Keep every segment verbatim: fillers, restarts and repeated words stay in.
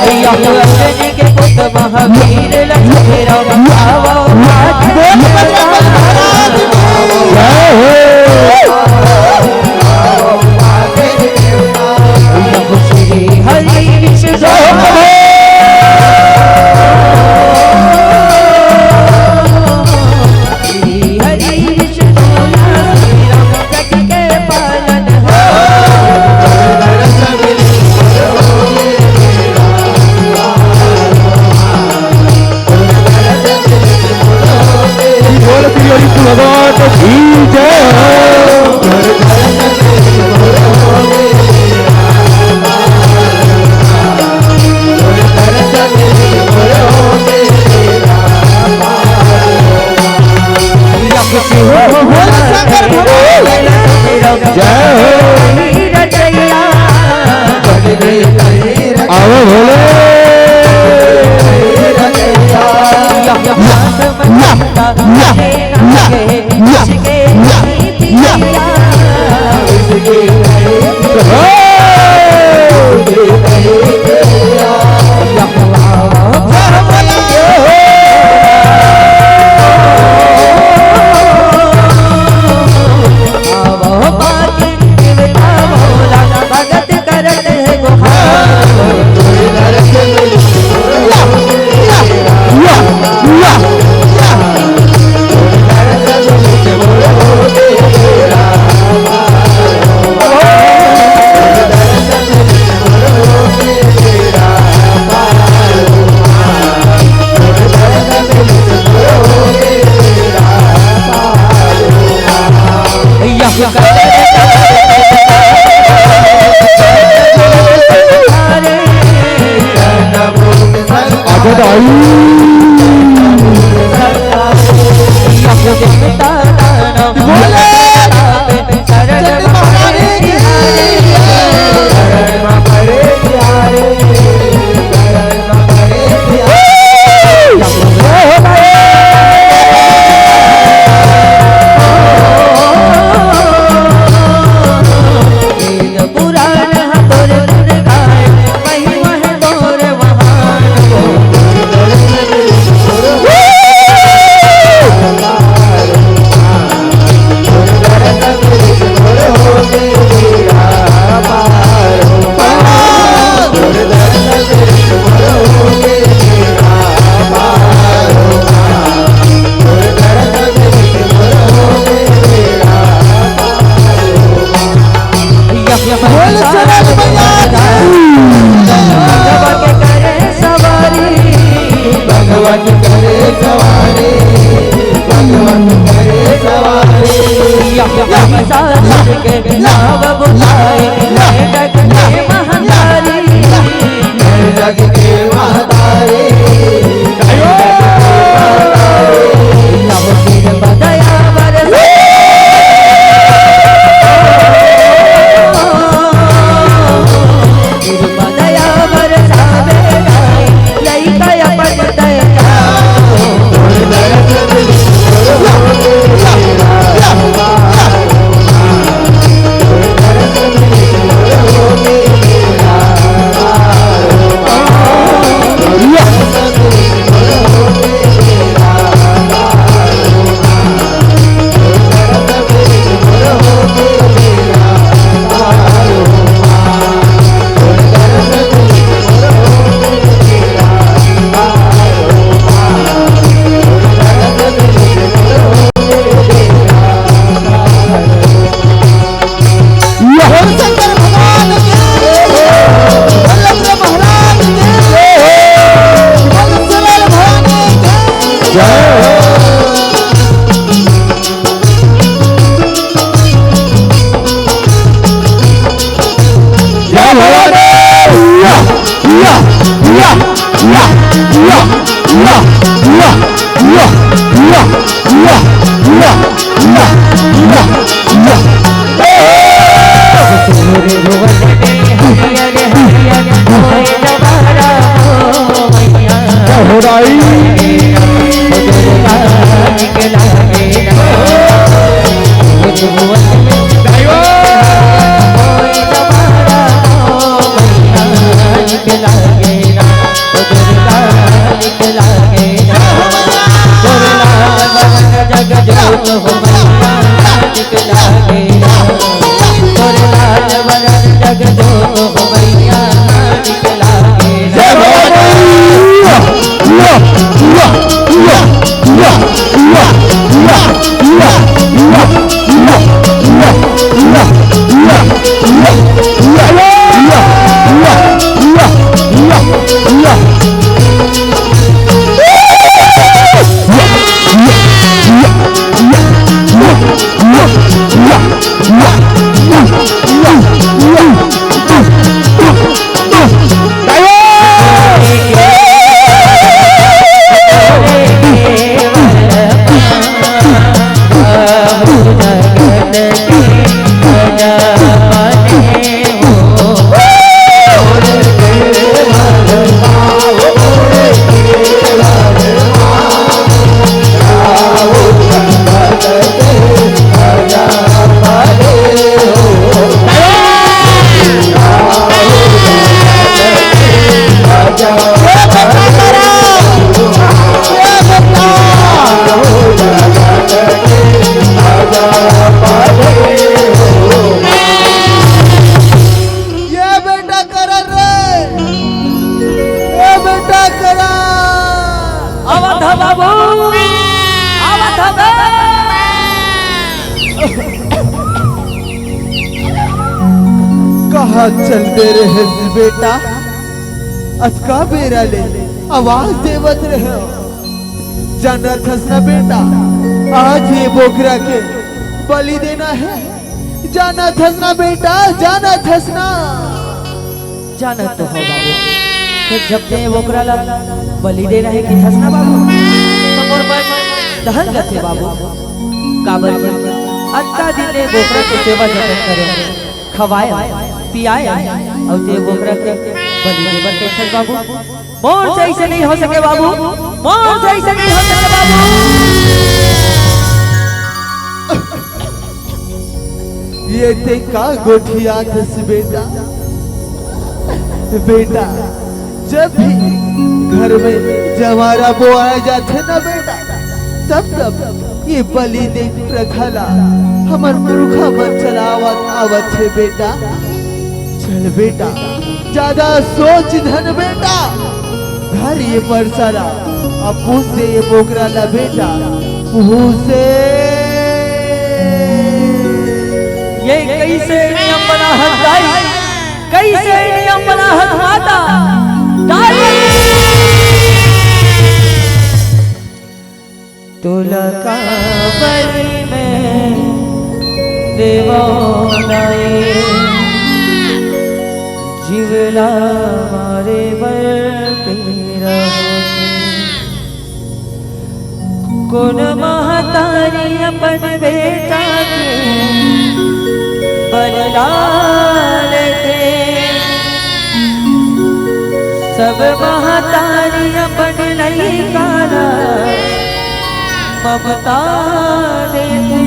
भैया, अंजनी के पुत महावीर लक्ष्मी राम, आवो जय हो। श्री हरि विष्णु श्री हरि विष्णु श्री राम जग के पालनहार। बोल श्री हरि भगवान की जय हो। हाथ चलते रहे बेटा, अतका बेरा ले आवाज देवत रहे। जानत हस ना बेटा, आज ये बोकरा के बलि देना है। जानत हस ना बेटा, जानत हस ना। जानत तो हो बाबू, फेर जब ते बोकरा ला बलि देना है कि थस ना बाबू, त मोर मन दहल जथे बाबू। काबर कि अतका दिन ले बोकरा के सेवा जतन करे, खवाए, पियाए, अउ ते बोकरा के बलि देबर कहिथस बाबू। मोर से अइसे नहीं हो सके बाबू, मोर से अइसे नहीं हो सके बाबू। ये ते का गोठियाथस बेटा? बेटा, जब भी घर में जवारा बोआए जाथे ना बेटा, तब तब ये बलि दे प्रथा ला हमर पुरखा मन चलावत आवत हे बेटा। चल बेटा, ज्यादा सोच झन बेटा, धर ये परसा ला, अब पूछ दे ये बोकरा ला बेटा, पूछ दे। ये कइसे नियम बना हस दाई, कइसे नियम बना हस माता, दाई। तोला काबर मैं देवो दाई, जीव ला मारे बर तेरा होथे। कोन महतारी अपन बेटा के बलि ला लेथे, सब महतारी अपन लइका ला ममता देथे।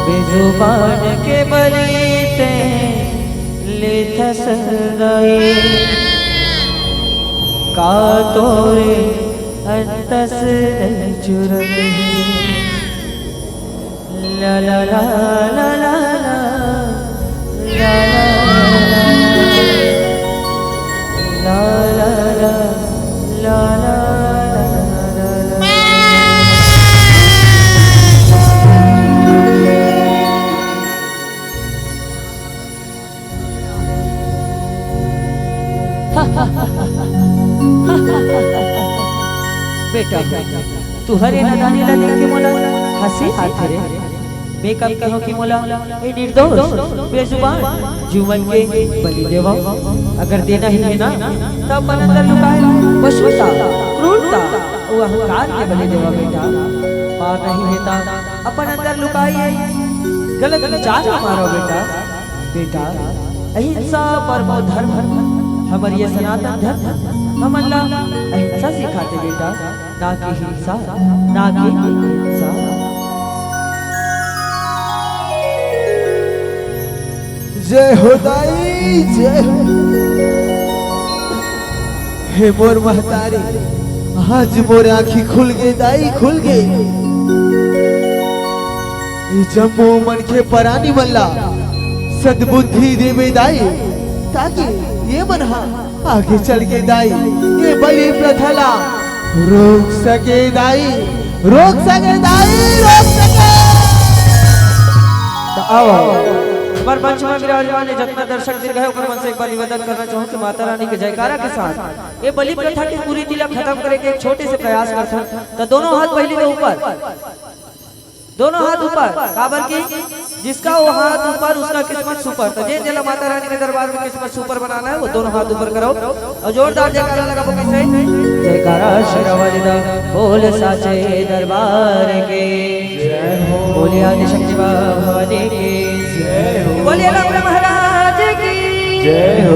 बेजुबान के बलि ते लेथस दाई, का तोरे अंतस नहीं चुरंग हे। ला ला ला ला ला ला, ला ला ला ला ला, ला ला ला ला ला। बेटा, तुहर ए नादानी ला देख के मोला हंसी आथे रे। मैं कब कहों कि मोला ए निर्दोष, बेजुबान जुमन के बलि देवव? अगर देना ही हे ना, त अपन अंदर लुकाए पशुता, क्रूरता अउ अहंकार के बलि देवव बेटा। मार नहीं हे त अपन अंदर लुकाए गलत विचार ला मारव बेटा। बेटा, अहिंसा परमो धर्म, हमर ये सनातन धर्म हमन ला अहिंसा सिखाथे बेटा, ना कि हिंसा, ना कि हिंसा। जय हो दाई, जय हो। हे मोर महतारी, आज मोर आँखी खुल गे दाई, खुल गे। ये जम्मो मनखे परानी मन ला सद्बुद्धि देवे दाई, ताकि ये मन हा आगे चल के दाई ये बलि प्रथा ला रोक सके दाई, रोक सके दाई, रोक सके। त आओ, आओ। हमर मंच में विराजमान हे जतना दर्शक दीर्घ हे, ओकर मन से एक बार निवेदन करना चाहूँ कि माता रानी के जयकारा के साथ ये बलि प्रथा के कुरीति ला खत्म करे के एक छोटे से प्रयास करथन। त दोनों हाथ पहली तो ऊपर, दोनों हाथ ऊपर, काबर कि जिसका वो हाथ ऊपर उसका किस्मत सुपर। त जेन जेला माता रानी के दरबार में किस्मत सुपर बनाना हे, वो दोनों हाथ ऊपर करो अउ जोरदार जयकारा लगाबो। कइसे? जयकारा शेरा वाली दा, बोल साचे दरबार के। जय हो। बोलिए आदिशक्ति भवानी की। जय हो। बोलिए राम महाराज की। जय